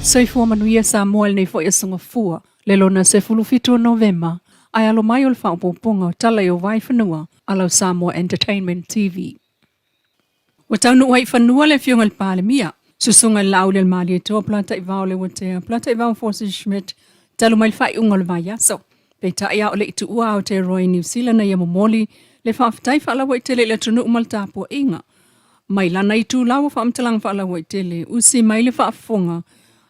Soifua manuia Samoa i lenei foi aso Gafua, le lona 17 o Novema, ae alo mai o le faaopoopoga o tala i o Vaifanua a lau Samoa Entertainment TV. Ua taunuu ai i fanua le Afioga i le Palemia, Susuga i le Laaulialemalietoa Polataivao Leuatea Polataivao Fosi Schmidt talu mai le faaiuga o le vaiaso. Peitai a o le i tuua Aotearoa i Niu Sila na ia momoli le faafetai faalauaitele i le atunuu ma le tapuaiga mai lana itulau o faamatalaga faalauaitele usi mai le faafofoga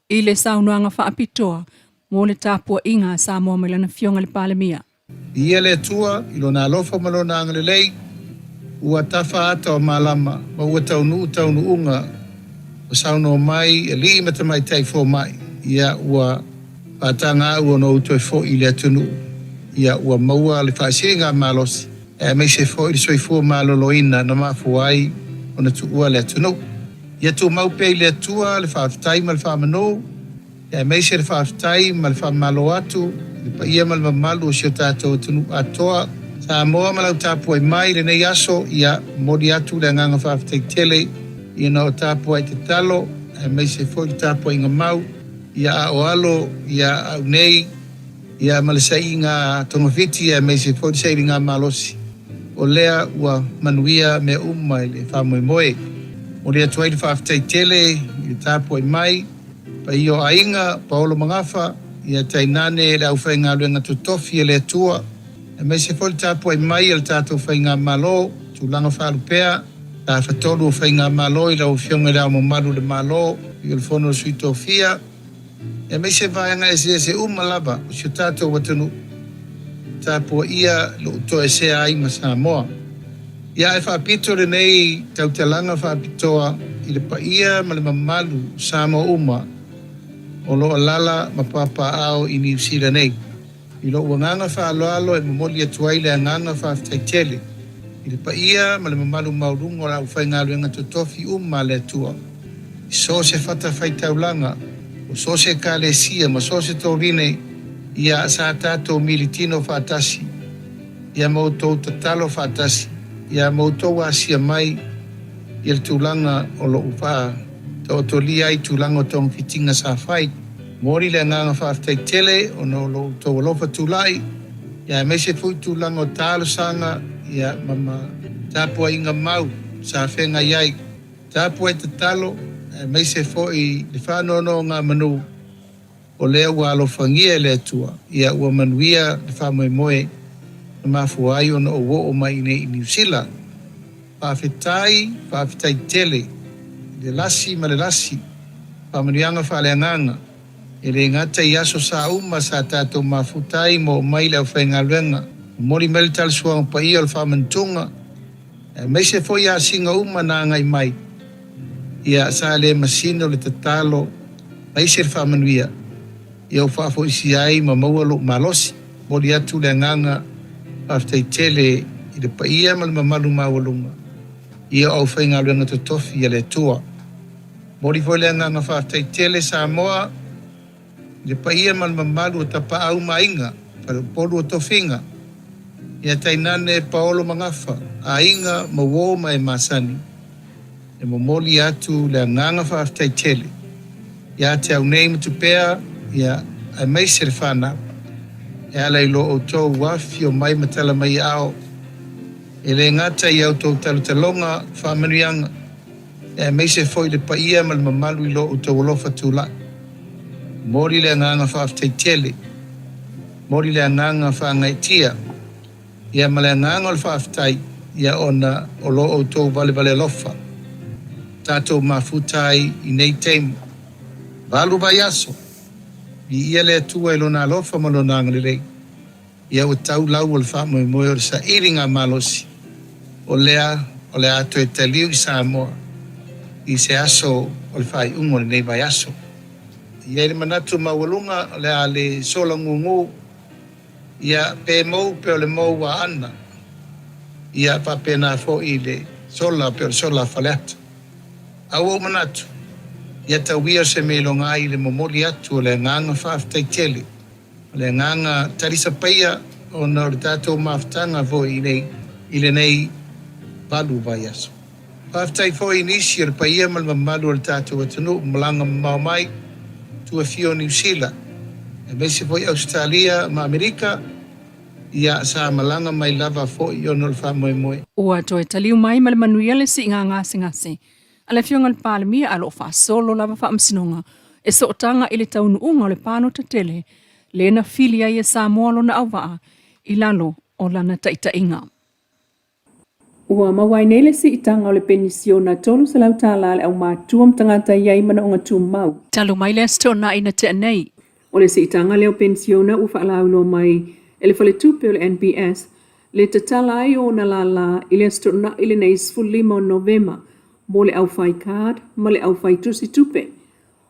i le saunoaga faapitoa mo le tapuaiga a Samoa mai lana Afioga i le Palemia. Viia le Atua i Lona alofa ma Lona agalelei, ua tafa ata o malama ma ua taunuu taunuuga ua saunoa mai alii ma tamaitai fomai, ia ua faatagaau ona ou toe foi i le atunuu, ia ua maua le faasiliga malosi aemaise foi le soifua maloloina na mafua ai ona tuua le atunuu. Ia tumau pea i le Atua le faafetai ma le faamanu. Aemaise le faafetai ma le faamalo atu i le paia ma le mamalu o si o tatou atunuu atoa, Samoa ma lau tapuai mai i lenei aso, ia momoli atu le agaga faafetai tele ina o tapuai tatalo aemaise foi le tapuaiga mau, ia a o alo ia au nei ia ma le saiiga togafiti aemaise foi le sailiga malosi, o lea ua manuia mea uma i le faamoemoe. Momoli atu ai le faafetai tele i le tapuai mai. Paia o aiga, Paolo Magafa, ia tainane le aufaigaluega totofi a le Atua, aemaise foi le tapuai mai a le tatou Faigamalo, tulaga faalupea, Tafatolu o Faigamalo i lau Afioga i Le Ao Mamalu o le Malo, i le Fono a Sui Tofia, aemaise vaega eseese uma lava o si o tatou atunuu, tapuaia lou toesea ai ma Samoa. Ia ae faapito lenei tautalaga faapitoa i le paia ma le mamalu o Samoa uma o lo o alaala ma papaaao i Niu Sila nei. I lou agaga faaaloalo e momoli atu ai le agaga faafetai tele i le paia ma le mamalu maualuga o le aufaigaluega totofi uma a le Atua i so o se fatafaitaulaga, o so o se ekalesia ma so o se tovine, ia sa tatou militino faatasi. Ia ma outou tatalo faatasi, ia ma outou asia mai ia le tulaga o lo o faataotolia ai tulaga o togafitiga sa fai. Momoli le agaga faafetai tele ona o lo outou alofa tulai, ia aemaise foi tulaga o talosaga ia ma tapuaiga mau sa feagai ai. Tapuai tatalo, aemaise foi le faanonogamanu. O lea ua alofagia e le Atua, ia ua manuia le faamoemoe na mafua ai ona ou oo mai iinei i Niu Sila. Faafetai, faafetai tele i le lasi ma le lasi, faamanuiaga faaleagaga, e le gata i aso sa uma sa tatou mafuta ai ma oo mai le aufaigaluega, momoli mai le talosuaga paia o le faamanutuga, aemaise foi asiga uma na agai mai, ia sa le masino le tatalo aise le faamanuia, ia ou faafoisia ai ma maua lou malosi. Momoli atu le agaga faafetai tele i le paia ma le mamalu maualuga ia o aufaigaluega totofi a le Atua. Momoli foi le agaga faafetai tele Samoa i le paia ma le mamalu o Tapaau ma Aiga, Faleupolu o Tofiga, ia tainane Paolo ma Gafa, aiga ma uo ma e masani. E momoli atu le agaga faafetai tele ia te au nei ma Tupea, ia, aemaise le fanau, e ala i lo outou afifio mai ma tala mai aao, e le gata i a outou talotaloga faamanuiaga, aemaise foi le paia ma le mamalu i lo outou alofa tulai. Momoli le agaga faafetai tele, momoli le agaga faagaeetia. Ia ma le agaga o le faafetai, ia ona o lo outou valevale alofa, tatou mafuta ai i nei taimi. Valu vaiaso, viia le Atua i Lona alofa ma Lona agalelei, ia ua tau lau o le faamoemoe o le sailiga malosi, o lea o le a toe taliu i Samoa i se aso o le faaiuga o lenei vaiaso. E i ai le manatu maualuga o le a le sola gugu. Ia, pe mou pe o le mou a Ana, ia faapena foi le sola pe o le sola a Faleata. A ua ou manatu, ia tau ia o se meiloga ai le momoli atu o le agaga faafetai tele, o le agaga talisapaia ona o le tatou mafutaga foi i i lenei valu vaiaso. Faafetai foi i nisi o le paia ma le mamalu o le tatou atunuu malaga mamao mai. Itu afio o Niu Sila, aemaise foi Ausetalia ma Amerika, ia sa malaga mai lava fo'i ona o le faamoemoe. Ua toe taliu mai ma le manuia le siiga gasegase a le Afioga i le Palemia a lo o faasolo lava faamasinoga e sootaga i le taunuuga o le palota tele lea na fili ai e Samoa lona auvaa i lalo o lana taitaiga. Ua maua ai nei le siitaga o le penisiona $300 a le aumatua ma tagata e i ai manaoga tumau. Talu mai le Aso Toonai na tea nei. O le siitaga lea o penisiona ua faalauiloa mai e le Faletupe o le NBS le tatala ai o ona lālā i le Aso Toonai lenei 15 o Novema mo le aufai card ma le aufai tusi tupe.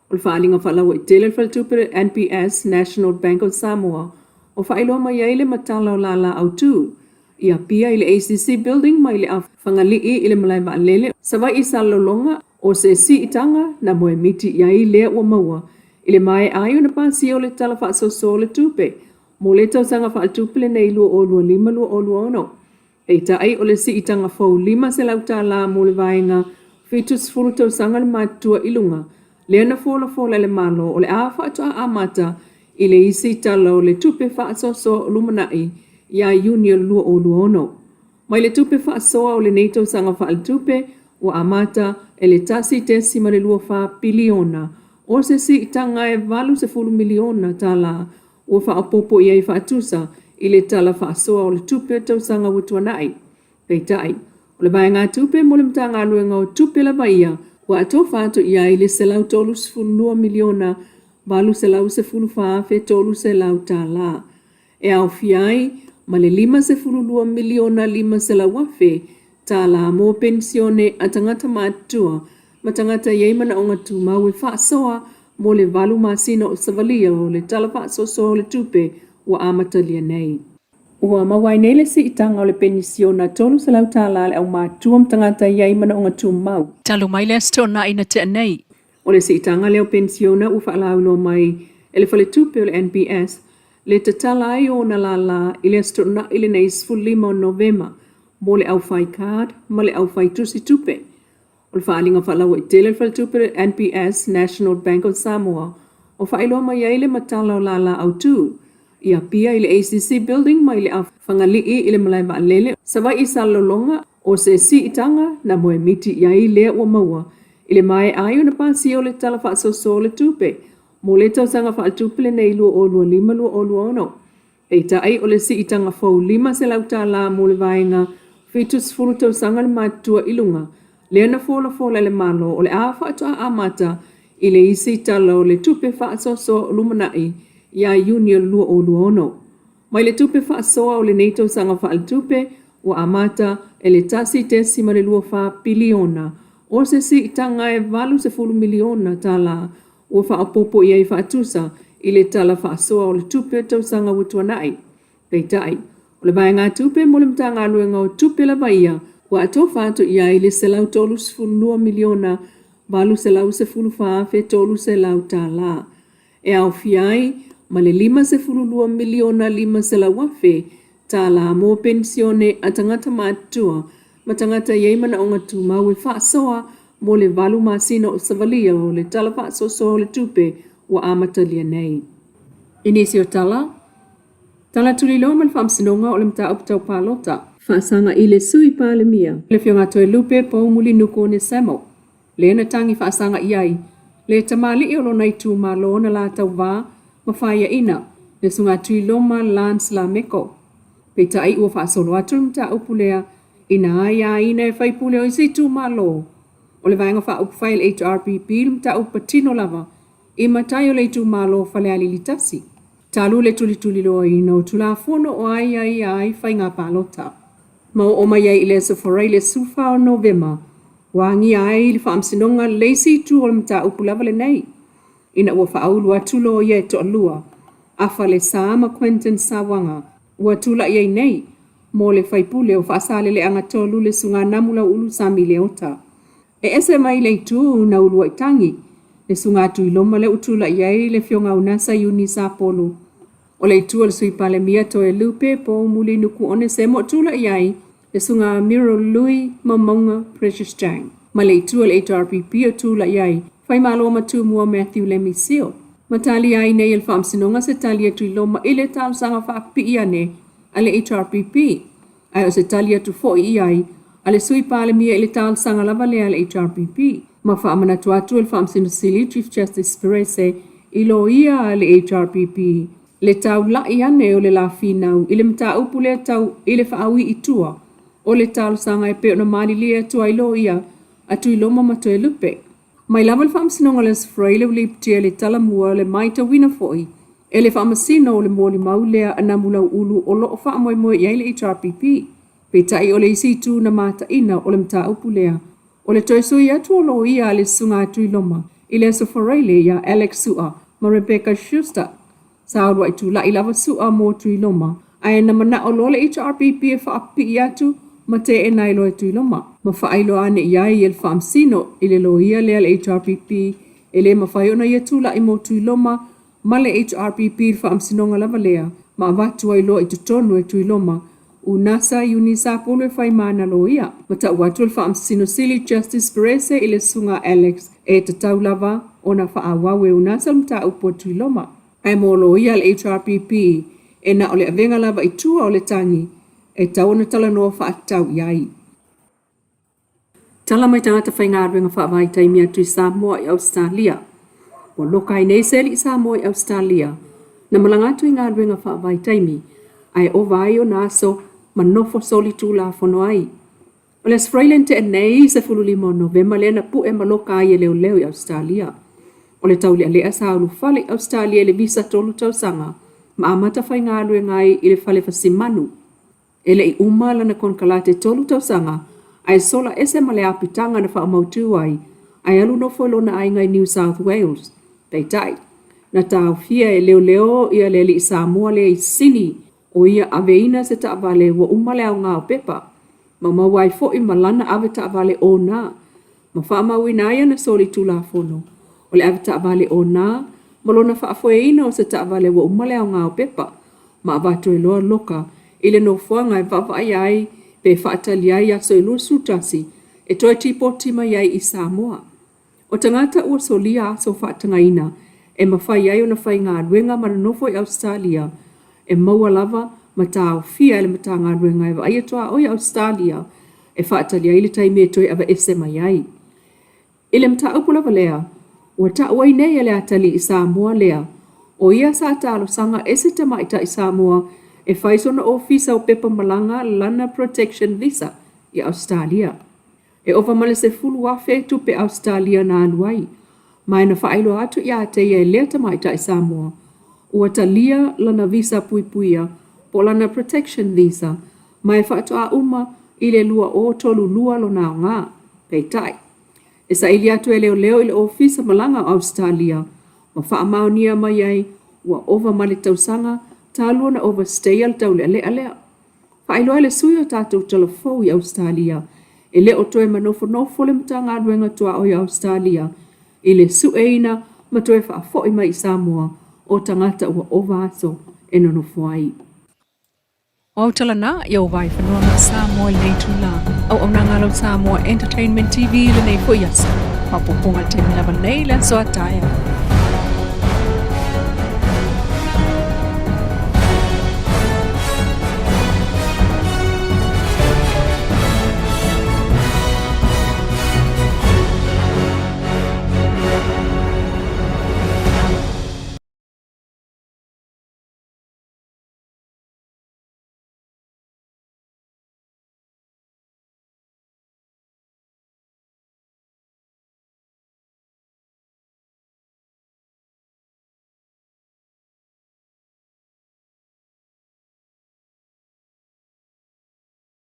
O le faaaliga faalauaitele a le Faletupe o le NBS, National Bank of Samoa, ua faailoa mai ai le matala o lālā autu i Apia i le ACC Building mai le Fagalii i le malae vaalele Savaii Salelologa o se siitaga na moemiti i ai lea ua maua i le maea ai ona pasia o le Tala Faasoasoa o le Tupe mo le tausaga faaletupe lenei 2025/2026. Peitai, o le siitaga fou $500 mo le vaega 70 tausaga le matutua i luga, lea na folafola e le Malo o le a faatoa amata i le isi Tala o le Tupe Faasoasoa o lumanai ia Iuni o le 2026. Mai le tupe faasoa o lenei tausaga faaletupe ua amata e le $1.24 piliona o se siitaga e $80 miliona ua faaopoopo i ai faatusa i le Tala Faasoa o le Tupe o le tausaga ua tuanai. Peitai, o le vaegatupe mo le Matagaluega o Tupe lava ia ua atofa atu i ai le $132,814,300 e aofia ai ma le $52,500,000 mo penisione a tagata matutua ma tagata e i ai manaoga tumau e faasoa mo le valu masina o savalia o le Tala Faasoasoa o le Tupe ua amatalia nei. Ua maua ai nei le siitaga o le penisiona $300 a le aumatua ma tagata e i ai manaoga tumau. Talu mai le Aso Toonai na tea nei. O le siitaga lea o penisiona ua faalauiloa mai e le Faletupe o le NBS le tatala ai o ona lālā i le Aso Toonai lenei 15 o Novema mo le aufai card ma le aufai tusi tupe. O le faaaliga faalauaitele a le Faletupe o le NBS, National Bank of Samoa, ua faailoa mai ai le matala o lālā autu i Apia i le ACC Building mai le Fagalii i le malae vaalele Savaii Salelologa o se siitaga na moemiti i ai lea ua maua i le maea ai ona pasia o le Tala Faasoasoa o le Tupe mo le tausaga faaletupe lenei 2025/2026. Peitai, o le siitaga fou $500 mo le vaega 70 tausaga le matutua i luga, lea na folafola e le Malo o le a faatoa amata i le isi Tala o le Tupe Faasoasoa o lumanai ia Iuni o le 2026. Mai le tupe faasoa o lenei tausaga faaletupe ua amata e le $1.24 piliona o se siitaga e $80 miliona ua faaopoopo i ai faatusa i le Tala Faasoa o le Tupe o le tausaga ua tuanai. Peitai, o le vaegatupe mo le Matagaluega o Tupe lava ia ua atofa atu i ai le $132,814,300 e aofia ai ma le $52,500,000 mo penisione a tagata matutua ma tagata e i ai manaoga tumau e faasoa mo le valu masina o savalia o le Tala Faasoasoa o le Tupe ua amatalia nei. I nisi o tala, tala tuliloa ma le Faamasinoga o le Mataupu Tau Palota. Faasaga i le Sui Palemia. Le Afioga Toelupe Poumulinuku Onesemo, lea na tagi faasaga i ai le tamalii o lona itumalo na la tauva ma faiaina le Susuga Tuiloma Lance Lameko. Peitai ua faasolo atu le mataupu lea ina aiaina e faipule o isi itumalo o le Vaega Faaupufai a le HRPP le mataupu patino lava i matai o le itumalo o Falealili 1, talu le tulituliloaina o Tulafono o aiaia ai faiga palota. Ma oo mai ai i le Aso Faraile 14 o Novema, ua agia ai le Faamasinoga le isi itu o le mataupu lava lenei, ina ua faaulu atu loia e toalua, a Falesa ma Quentin Sawaga, ua tulai ai nei mo le faipule o Faasaleleaga 3 le Susuga Namu Lauulu Sami Leota. E ese mai le itu na uluai tagi le Susuga Tuiloma lea ua tulai ai le Afioga Unasa Iuni Sapolu. O le itu a le Sui Palemia Toelupe Poumulinuku Onesemo tulai ai le Susuga Miro Lui Maumauga Precious Chang. Ma le itu a le HRPP o tulai ai Faimalo Matumua Matthew Lemi Seal. Ma talia ai nei e le Faamasinoga se tali a Tuiloma i le talosaga faapipii ane a le HRPP, ae o se tali atu foi i ai a le Sui Palemia i le talosaga lava lea a le HRPP. Ma faamanatu atu e le Faamasino Sili Chief Justice Perese i loia a le HRPP le taula'i ane o le la finau i le mataupu lea tau i le faaui i tua o le talosaga e pei ona malilie atu ai loia a Tuiloma ma Toelupe. Mai lava le Faamasinoga o le Aso Faraile ua lipotia i le Talamua le maitauina foi e le Faamasino o le molimau lea a Namulau'ulu o lo o faamoemoe i ai le HRPP. Peitai o le isi itu na mataina o le mataupu lea, o le toe sui atu o loia a le Susuga a Tuiloma i le Aso Faraile ia Alex Su'a ma Rebecca Schuster. Sa uluai tulai lava Su'a mo Tuiloma, ae na mana'o loa le HRPP e faapipii atu ma teena ai loa e Tuiloma. Ma faailoa ane i ai e le Faamasino i le loia lea a le HRPP e le mafai ona ia tulai mo Tuiloma ma le HRPP i le Faamasinoga lava lea ma avatu ai loa i totonu e Tuiloma Unasa Unisa Pulu e fai ma ana loia. Ma tau atu le Faamasino Sili Justice Perese i le Susuga Alex e tatau lava ona faaauau e Unasa le mataupu a Tuiloma. Ae mo loia a le HRPP, e na o le avega lava i tua o le tagi e tau ona talanoa faatatau i ai. Tala mai tagata faigaluega faavaitaimi atu i Samoa i Ausetalia. Ua loka ai nei se alii Samoa i Ausetalia na malaga atu i galuega faavaitaimi ae ova ai ona aso ma nofo solitulafono ai. O le Aso Faraile na tea nei, 15 o Novema lea na pue ma loka ai e leoleo i Ausetalia. O le taulealea sa ulufale i Ausetalia i le visa 3 tausaga ma amata faigaluega ai i le fale fasimanu. E le i uma lana konekarate 3 tausaga ae sola ese ma le apitaga na faamautu ai ae alu nofo i lona aiga i New South Wales. Peitai, na taofia e leoleo ia le alii Samoa lea i Sini o ia aveina se taavale ua uma le aoga o pepa, ma maua ai foi ma lana ave taavale ona, ma faamauina ai ana solitulafono o le ave taavale ona ma lona faafoeina o se taavale ua uma le aoga o pepa, ma avatu ai loa loka i le nofoaga e vaavaaia ai pe faatali ai aso e 21 e toe tipoti mai ai i Samoa. O tagata ua solia aso faatagaina e mafai ai ona faigaluega ma nonofo i Ausetalia e maua lava ma taofia e le Matagaluega e vaaia tuaoi Ausetalia e faatali ai le taimi e toe aveese mai ai. I le mataupu lava lea, ua ta'u ai nei e le atalii Samoa lea, o ia sa talosaga e se tamaitai Samoa e fai sona ofisa o pepa malaga lana protection visa i Ausetalia. E ova ma le 10,000 tupe Ausetalia na alu ai, ma e na faailoa atu iā te ia e lea tamaitai Samoa, ua talia lana visa puipuia po o lana protection visa ma e faatoa uma i le 2032 lona aoga. Peitai, e saili atu e leoleo i le ofisa malaga o Ausetalia ma faamaonia mai ai ua ova ma le tausaga talu ona overstay a le taulealea lea. Faailoa e le sui o tatou talafou i Ausetalia e le o toe manofonofo le Matagaluega Tuaoi o Ausetalia i le sueina ma toe faafoi mai i Samoa o tagata ua ova aso e nonofo ai. O au tala na ia o Vaifanua ma Samoa i lenei itula. Auaunaga a lau Samoa Entertainment TV i lenei foi aso. Faaopoopoga i le taimi lava nei le aso a taeao.